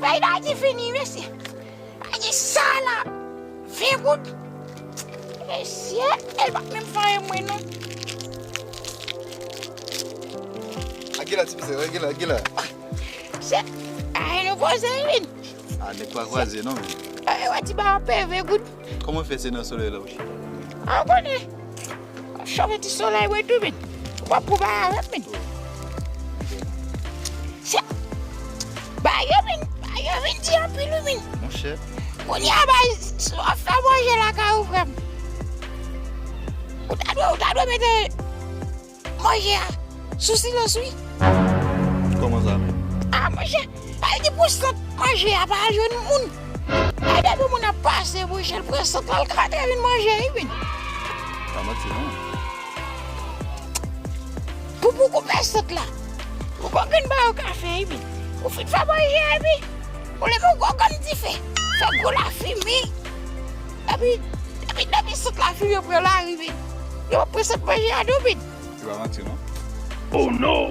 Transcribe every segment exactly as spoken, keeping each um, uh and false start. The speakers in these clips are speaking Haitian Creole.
Peyi Dayiti fini, mesye. Ayiti sa la, ven goud. Mesye, el pa menm fè anyen mwen non. A gen la, ti mesye, a gen la, a gen la. Se, ay, nou poze vin. A, nèg pa kwaze non, men. Ay, wè ti ba peve goud. Kòman fè se nan solèy la ou chita? A, ou konnen. Chofe ti solèy mwen tou, men. Ou pa pou bay avè m, men. Se, bay yo, men. Bay yo vin di anpil, wi, men. Monchè. Kounye a, bay, w ap fè manje lakay ou, frè m. Ou ta dwe, ou ta dwe mete manje a sou silans, wi. Kòman sa menm? A, monchè, al di pou sant manje a pa al jwenn moun. Ay, depi moun ap pase, monchè, l pran sant la, l ka te vin manje, wi, men. Pa manti, non. Pou, pou koupe sant la. Pou gwo grenn ba yo kafe, wi, men. Ou fin fè manje, epi ou leve yon gwo grenn dife. Fè gwo lafimen. Epi, epi, depi sant la fini, yo pran lari, men. Yo pran sant manje a tou, men. Se pa manti, non. Oh no!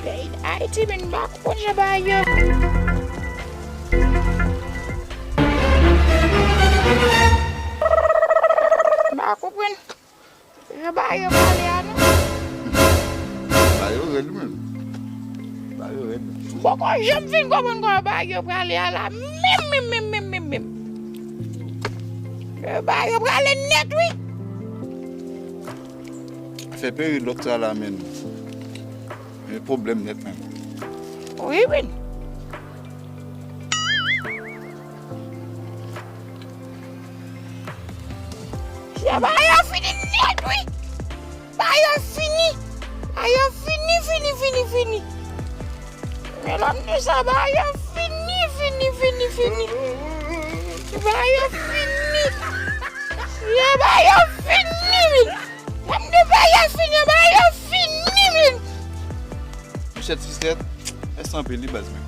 Peyi Dayiti, men, m pa konprann jan bagay yo. M pa konprann jan bagay yo prale a, non. Bagay yo rèd, men. Bagay yo rèd. M poko janm fin konprann kòman bagay yo prale a la. Menm, menm, menm, menm, menm, menm. Bagay yo prale nèt, wi. Afè peryòd lòt sa la, men. Men pwoblèm nèt, men. Wi, men. Ya, bagay yo fini nèt, wi. Bagay yo fini. Bagay yo fini, fini, fini, fini. Men lè m di sa, bagay yo fini, fini, fini, fini. Bagay yo fini. Ya, bagay yo fini, men. Lè m di bagay yo fini, bagay yo fini, men. Monchè, ti sèt, mèsi anpil, li baz, men.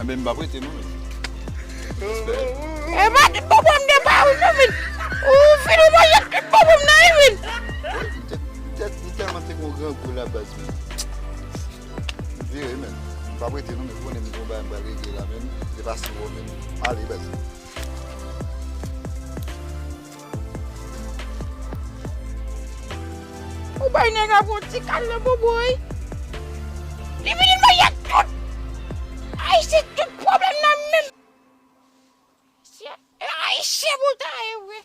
Enben, m p ap rete, non, men. Respè. E pa tout bonbon m te ba ou, non, men. Ou fin ou manje tout bonbon m nan, wi, men. Wi, m te, m te, m tèlman te gon grangou la, baz, men. M vire, men. M p ap rete, non, men. Konnen m gon bagay m pral regle la, men. Se pa si wè, men. M ale, baz. Ou bay nèg la pou yon ti kal nan bobo, wi. Li vini manje tout. Ay, se tout pwoblèm nan menm. Se Ayisyen pou ta ye vre.